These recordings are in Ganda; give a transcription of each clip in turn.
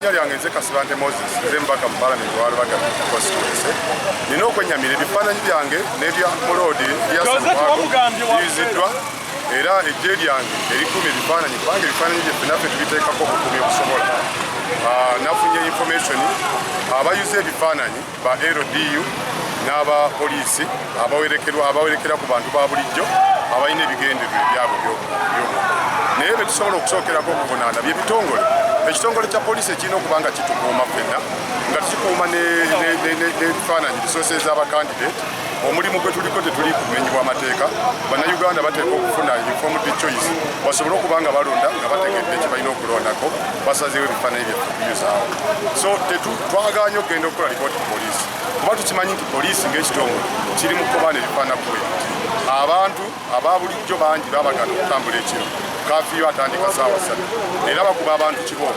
Erinnya lyange nze Kasibante Moses, nze mubaka mu Palamenti wa Lubaga Constituency. Nina okwennyamira ebifaananyi byange n'ebya Muloodi Erias Lukwago biyuziddwa, era eggye lyange erikuuma ebifaananyi, kubanga ebifaananyi byaffe naffe tubiteekako obukuumi obusobola. Nafunye information abayuza ebifaananyi ba LDU n'aba poliisi abawerekerwa abawerekera ku bantu ba bulijjo abalina ebigendererwa ebyabwe by'obwo, naye bye tusobola okusookerako okuvunaana bye bitongole. Ekitongole kya poliisi ekirina okuba nga kitukuuma ffenna, nga tukikuuma n'ebifaananyi resources z'abakandidate. Omulimu gwe tuliko, tetuli ku bumenyi bw'amateeka. Bannayuganda bateeka okufuna informed choice, basobole okuba nga balonda nga bategedde kye balina okulondako. Basazeewo ebifaananyi byaffe okuyuzaawo, so twagaanye okugenda okukola lipooti ku poliisi, kuba tukimanyi nti poliisi ng'ekitongole kiri mu kukobaana ebifaanana bwe biti. Abantu aba bulijjo bangi babagana okutambula ekiro. Curfew atandika saawa 3, era bakuba abantu kibooko,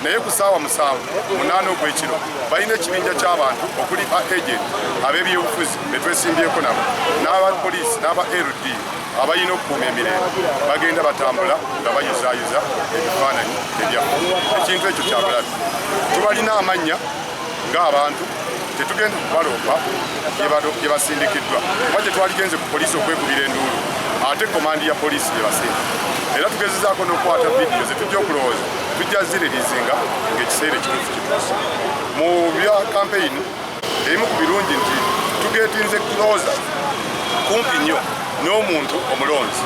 naye ku saawa 7, 8 ogw'ekiro balina ekibinja ky'abantu okuli ba agent ab'ebyobufuzi betwesimbyeko nabo n'aba poliisi n'aba LD abalina okukuuma emirembe, bagenda batambula nga bayuzaayuza ebifaananyi ebyaffe. Ekintu ekyo kyabulabe. Tubalina amannya ng'abantu, tetugenda kubaloopa gye basindikiddwa, kuba gye twaligenze ku poliisi okwekubira enduulu, ate command ya poliisi gye basindika. Era tugezezaako n'okukwata vidiyo zetujja okulowooza tujja zireleasinga ng'ekiseera ekituufu kituuse. Mu bya kampeyini, ebimu ku birungi nti tugettinze closer, kumpi nnyo n'omuntu omulonzi.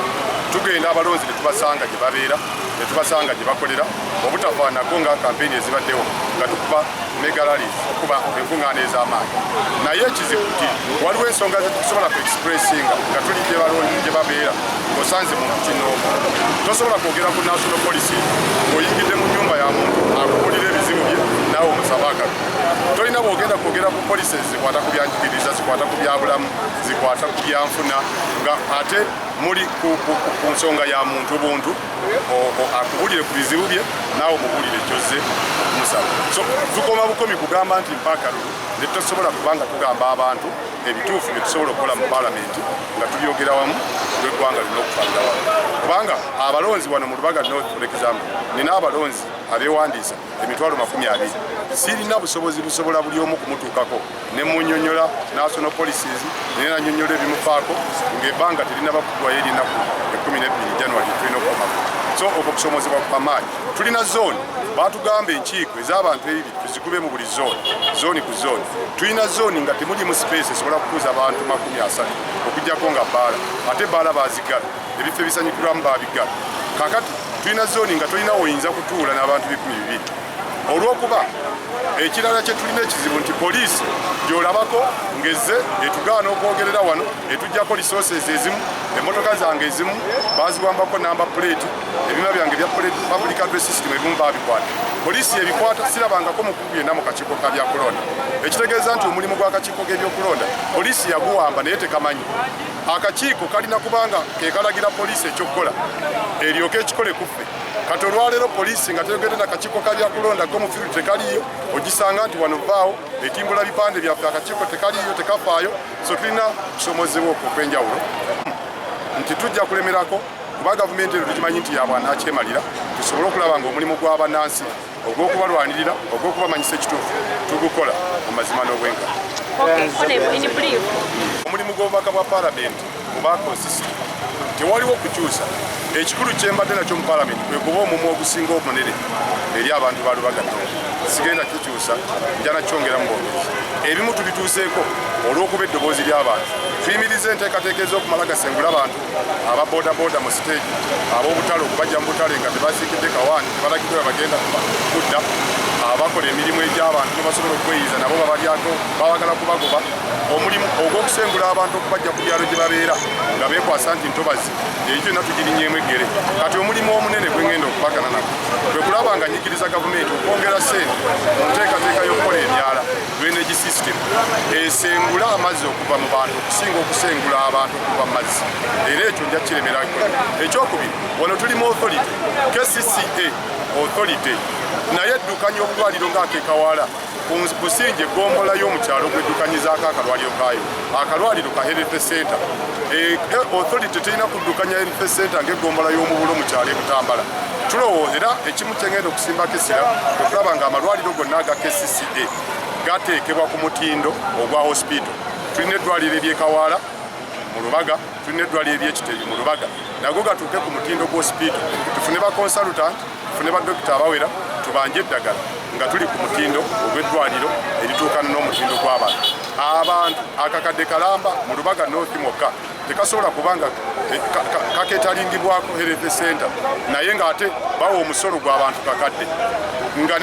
Tugenda abalonzi ne tubasanga gye babeera, ne tubasanga gye bakolera, obutafaanako nga kampeyini ezibaddewo nga tukuba mega rallies, okuba enkuŋŋaana ez'amaanyi. Naye ekizibu nti waliwo ensonga zetusobola ku expressinga nga tuli gye balonzi gye babeera. Ng'osanze muntu kinoomu, tosobola kwogera ku national policy ng'oyingidde mu nnyumba ya muntu akubuulira ebizibu bye, naawe omusaba akabi. Tolina bw'ogenda kwogera ku policies zikwata ku byanjigiriza, zikwata ku byabulamu, zikwata ku byanfuna, nga ate muli ku nsonga ya muntu buntu akubuulire ku bizibu bye, naawe omubuulire kyozze okumusaba. So tukoma bukomi kugamba nti mpa akalulu, ne tusobola kubanga tugamba abantu ebituufu bye tusobola okukola mu Paalamenti nga tubyogera wamu lw'eggwanga lina okutwalira wamu, kubanga abalonzi wano mu Lubaga North, for example, nina abalonzi abeewandiisa 200,000. Sirina busobozi busobola buli omu kumutuukako ne munyonyola national policies, naye nanyonyola ebimufaako ng'ebbanga terinaba kugwayo erinaku 12 January tulina okukomako. So okwo kusomozebwa kwamaanyi. Tulina zone, batugamba enkiiko ez'abantu ebibiri tuzikube mu buli zone, zone ku zone. Tulina zone nga temulimu space esobola kukuza abantu 30, okugjako nga bbaala, ate bbaala baziggala, ebifo ebisanyukirwamu babiggala. Kakati tulina zone nga tolina woyinza kutuula n'abantu 2,000. Olw'okuba ekirala kye tulina ekizibu nti poliisi gy'olabako ng'ezze etugaana okwogerera wano, etuggyako resources ezimu. Emmotoka zange ezimu baziwambako number plate, ebyuma byange bya public address system ebimu babikwata, poliisi ebikwata. Sirabangako mukugu yenna mu kakiiko ka byakulonda, ekitegeeza nti omulimu gw'akakiiko k'ebyokulonda poliisi yaguwamba, naye tekamanyi. Akakiiko kalina kubanga kekalagira poliisi ekyokukola, eryoke ekikole ku ffe. Kati olwaleero poliisi nga teyogedde na kakiiko ka byakulonda, ko mu field tekaliyo, ogisanga nti wano vaawo etimbula bipande byaffe, akakiiko tekaliyo, tekafaayo. So tulina kusomozebwa okwo okw'enjawulo nti tujja kulemerako, kuba gavumenti eno tukimanyi nti yabwanakyemalira. Tusobole okulaba nga omulimu gw'abannansi ogw'okubalwanirira, ogw'okubamanyisa ekituufu, tugukola mu mazima n'obwenkanya. Okay, Honorable, in brief. Omulimu gw'obubaka bwa Paalamenti oba consistent, tewaliwo kukyusa. Ekikulu kyembadde nakyo mu Paalamenti kwe kuba omumwa ogusinga omunene eri abantu ba Lubaga North. Sigenda kikyusa, nja nakyongera mu bwongezi. Ebimu tubituuseeko olw'okuba eddoboozi ly'abantu. Tuyimiriza enteekateeka ez'okumala gasengula abantu aba bodaboda mu siteegi, ab'obutale okubajja mu butale nga tebasiikidde kawaani, tebalagiddwa bagenda kudda, abakola emirimu egy'abantu tebasobola okweyiza nabo babalyako, babagala kubagoba. Omulimu ogw'okusengula abantu okubajja ku byalo gye babeera nga beekwasa nti ntobazi, eyo gyonna tugirinyeemu eggere. Kati omulimu omunene gwe ngenda okubagana nagwo kwe kulaba nga nyigiriza gavumenti okwongera ssente mu nteekateeka y'okukola emyala, drainage system esengula amazzi okuva mu bantu okusinga okusengula abantu okuva mu mazzi, era ekyo nja kiremerako. Ekyokubiri, wano tuli mu authority, KCCA authority, naye eddukanya obulwaliro ng'akekawala. Ku businge egombola y'omukyalo gweddukanyizaako akalwaliro kaayo, akalwaliro ka health center. Authority terina kuddukanya health center ng'egombola y'omubulo mu kyalo ebutambala. Tulowooza era ekimu kyengenda okusimbako essira okulaba nga amalwaliro gonna aga KCCA gateekebwa ku mutindo ogwa hospital. Tulina eddwaliro eryekawaala mu Lubaga, tulina eddwaliro eryekitebi mu Lubaga, nago gatuuke ku mutindo gwa hospital, tufune ba consultant, tufune badokita abawera, tubanje eddagala nga tuli ku mutindo ogw'eddwaliro erituukana n'omutindo gw'abantu. Abantu akakadde kalamba mu Lubaga North mwokka tekasobola kubanga kaketalingibwako health center, naye ng'ate bawa omusolo gw'abantu kakadde nga